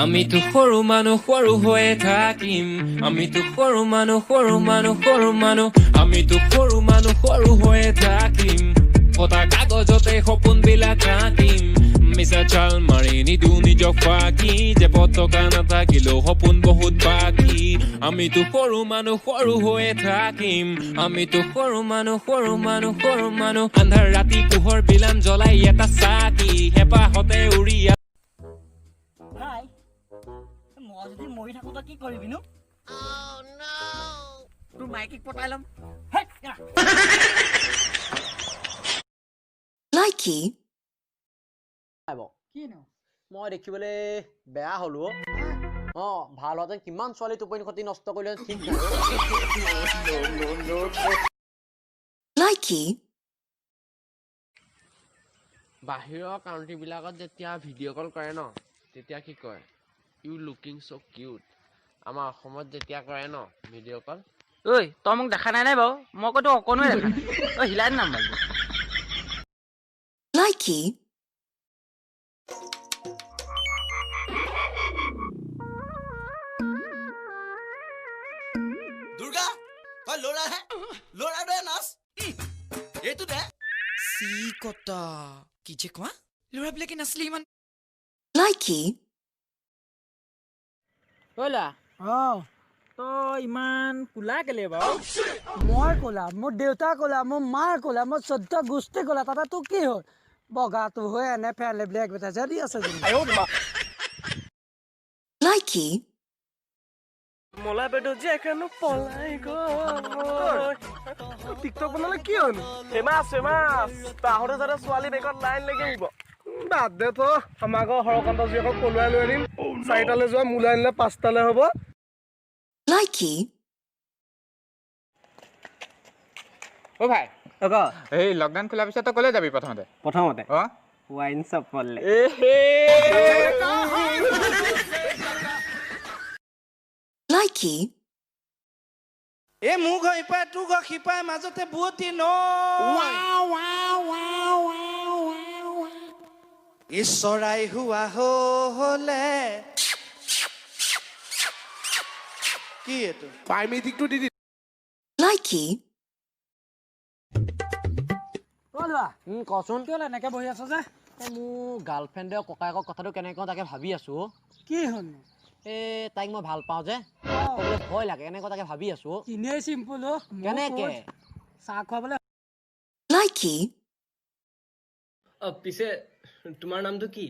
আমিতো সৰু মানুহ, সৰু হৈয়ে থাকিম। আমিতো সৰু মানুহ, সৰু মানুহ, সৰু মানুহ। আমিতো সৰু মানুহ, সৰু হৈয়ে থাকিম। ফটা কাগজতে সপোনবিলাক আঁকিম। মিছা চাল মাৰি নিদো নিজক ফাঁকি। জেপত টকা নাথাকিলেও সপোন বহুত বাকী। আমিতো সৰু মানুহ, সৰু হৈয়ে থাকিম। আমিতো সৰু মানুহ, সৰু মানুহ, সৰু মানুহ। আন্ধাৰ ৰাতি পোহৰ বিলাম জ্বলাই এটা চাকি। হেঁপাহতে উৰি ভাই, মই যদি মৰি থাকো, তই কি কৰিবিনো? তোৰ মাইকীক পতাই ল'ম। হেই, এৰা। Likey. কিনো? মই দেখিবলৈ বেয়া হ'লো অ'। অ, ভাল হোৱাহেঁতেন কিমান ছোৱালী টোপনি খতি নষ্ট কৰিলে ঠিক নাই। Likey. বাহিৰৰ কাউণ্ট্ৰিবিলাকত যেতিয়া ভিডিঅ' কল কৰে ন, তেতিয়া কি কয়? "You looking so cute." আমাৰ অসমত যেতিয়া কৰে ন ভিডিঅ' কল, ঐ, তই মোক দেখা নাই নাই বাৰু? মই আকৌ তোক অকণোৱে দেখা নাই। ঐ, হিলাই দে না মোবাইলটো। Likey. Durga, তই ল'ৰাহে, ল'ৰাৰ দৰে নাচ। এইটো দে। চি কটা, কি যে কোৱা, ল'ৰাবিলাকে নাছিলে ইমান। Likey. ঐ ল'ৰা। অঁ। তই ইমান কোলা কেলে বাৰু? মই ক'লা, মোৰ দেউতা ক'লা, মোৰ মা ক'লা, মোৰ 14 গোষ্ঠী ক'লা। তাতে তোৰ কি হ'ল? বগাটো হৈ এনে ফেয়াৰ লাভলি এডভাৰটাইজ দি আছে যেনিবা। Likey. মলা পেটত যে এখানো পলাই গ'ল। টিকটক বনালে কি হ'ল? ফেমাছ ফেমাছ, তাহতে যাতে ছোৱালী বেগত লাইন লাগি আহিব। বাদ দে থ, আমাৰ ঘৰ হৰকান্ত জীয়েকক পলুৱাই লৈ আনিম। 4টালৈ যোৱা মোলৈ আনিলে 5টালৈ হ'ব। Likey. অ' ভাই, এই লকডাউন খোলাৰ পিছত তই ক'লৈ যাবি প্ৰথমতে? প্ৰথমতে অ' ৱাইন শ্বপলে। Likey. এই মোৰ ঘৰ ইপাৰে, তোৰ ঘৰ সিপাৰে, মাজতে বোৱতী নৈ। ঈশ্বৰাই হোৱা হলে কি এইটো? প্ৰাইমেটিকটো দি দি। Likey. অ ল'ৰা। কচোন। কিয় এনেকে বহি আছ যে? এই মোৰ গাৰ্লফ্ৰেণ্ডৰ ককায়েকক কথাটো কেনেকৈ কওঁ তাকে ভাবি আছো অ'। কি হ'লনো? এই তাইক মই ভাল পাওঁ যে, ক'বলৈ ভয় লাগে। কেনেকৈ তাকে ভাবি আছো অ'। এনেই চিম্পুল অ'। মোৰ কেনেকে? ক'ত চাহ খুৱাবলৈ। Likey. অ, পিছে তোমাৰ নামটো কি?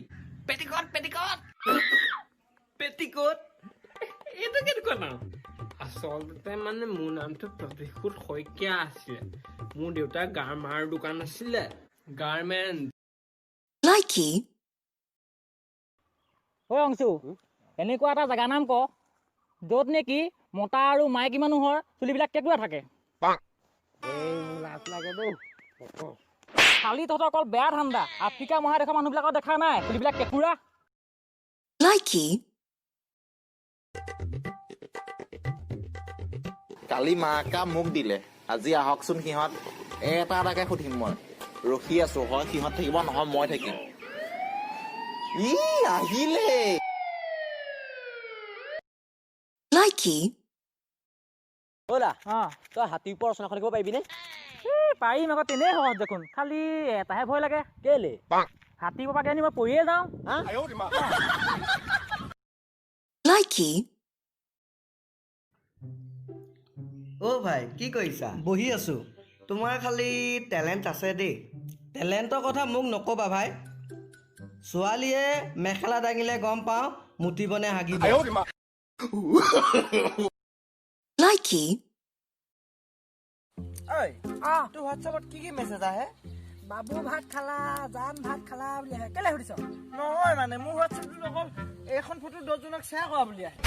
পেটিকট, পেটিকট, পেটিকট, এইটো কেনেকুৱা নাম? আচলতে মানে মোৰ নামটো প্ৰতিশোধ শইকীয়া আছিলে। মোৰ দেউতাৰ গাৰ্মাৰ দোকান আছিলে, গাৰ্মেণ্ট। Likey. ঐ অংশু, এনেকুৱা এটা জেগা নাম ক, য'ত নেকি মতা আৰু মাইকী মানুহৰ চুলিবিলাক কেঁকুৰা থাকে। এই মোৰ লাজ লাগে দেই। খালি তহঁতৰ অকল বেয়া ধান্দা। আফ্ৰিকা মহাদেশৰ মানুহবিলাকৰ দেখা নাই চুলিবিলাক কেঁকুৰা? Likey. কালি মাকা মোক দিলে, আজি আহকচোন সিহঁত। এটা এটাকে সুধিম। মই ৰখি আছো। হয় সিহঁত থাকিব, নহয় মই থাকিম। ই আহিলে। Likey. অ'লা, অঁ। তই হাতীৰ ওপৰত ৰচনাখন লিখিব পাৰিবিনে? এই পাৰিম আকৌ, তেনেই সহজ দেখোন। খালি এটাহে ভয় লাগে। কেলে? হাতী পৰা আনি মই পৰিয়ে যাওঁ। হা? Likey. অ' ভাই, কি কৰিছা? বহি আছো। তোমাৰ খালি টেলেণ্ট আছে দেই। টেলেণ্টৰ কথা মোক নক'বা ভাই। ছোৱালীয়ে মেখেলা দাঙিলে গম পাওঁ মুতিবনে হাগিব। Likey. ঐ, তোৰ হোৱাটছএপত কি কি মেছেজ আহে? বাবু ভাত খালা, জান ভাত খালা বুলি আহে। কেলে সুধিছ? নহয়, মানে মোৰ হোৱাটছএপটোত অকল এইখন ফটো 10জনক শ্বেয়াৰ কৰা বুলি আহে।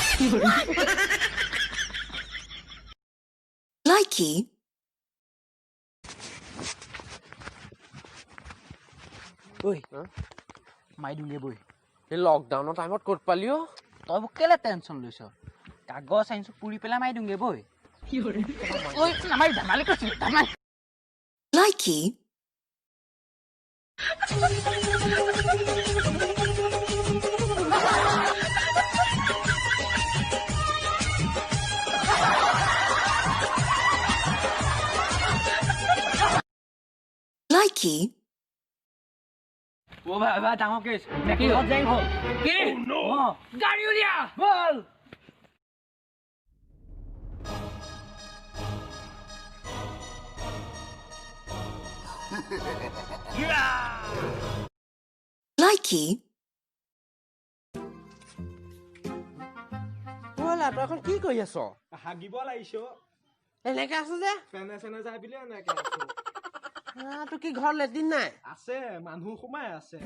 Likey. ঐ, মাৰি দিওঁগে বৈ। এই লকডাউনৰ টাইমত ক'ত পালি অ'? তই মোক কেলে টেনচন লৈছ? কাগজ আনিছো, পুৰি পেলাই মাৰি দিওঁগে বৈ। ঐ, নামাৰি, ধেমালি কৈছিলো, ধেমালি। Likey. Likey. অ ভাই ভাই, ডাঙৰ কেছ, মেকিঙত জেং হ'ল। কি? গাড়ী উলিয়া বল। Likey. ব'লা, তই এখন কি কৰি আছ? হাগিব লাগিছ। এনেকে আছ যে? ফেনে চেনে যাই পিলে এনেকে আছো। তোৰ কি ঘৰত লেট্ৰিন নাই? আছে, মানুহ সোমাই আছে।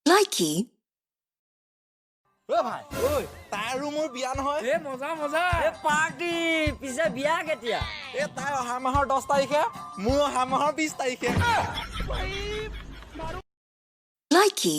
Likey. অ ভাই ঐ, তাইৰো মোৰ বিয়া নহয়। এ মজা মজা, এ পাৰ্টি। পিছে বিয়া কেতিয়া? এ তাই অহা মাহৰ 10 তাৰিখে, মোৰ অহা মাহৰ 20 তাৰিখে। Likey.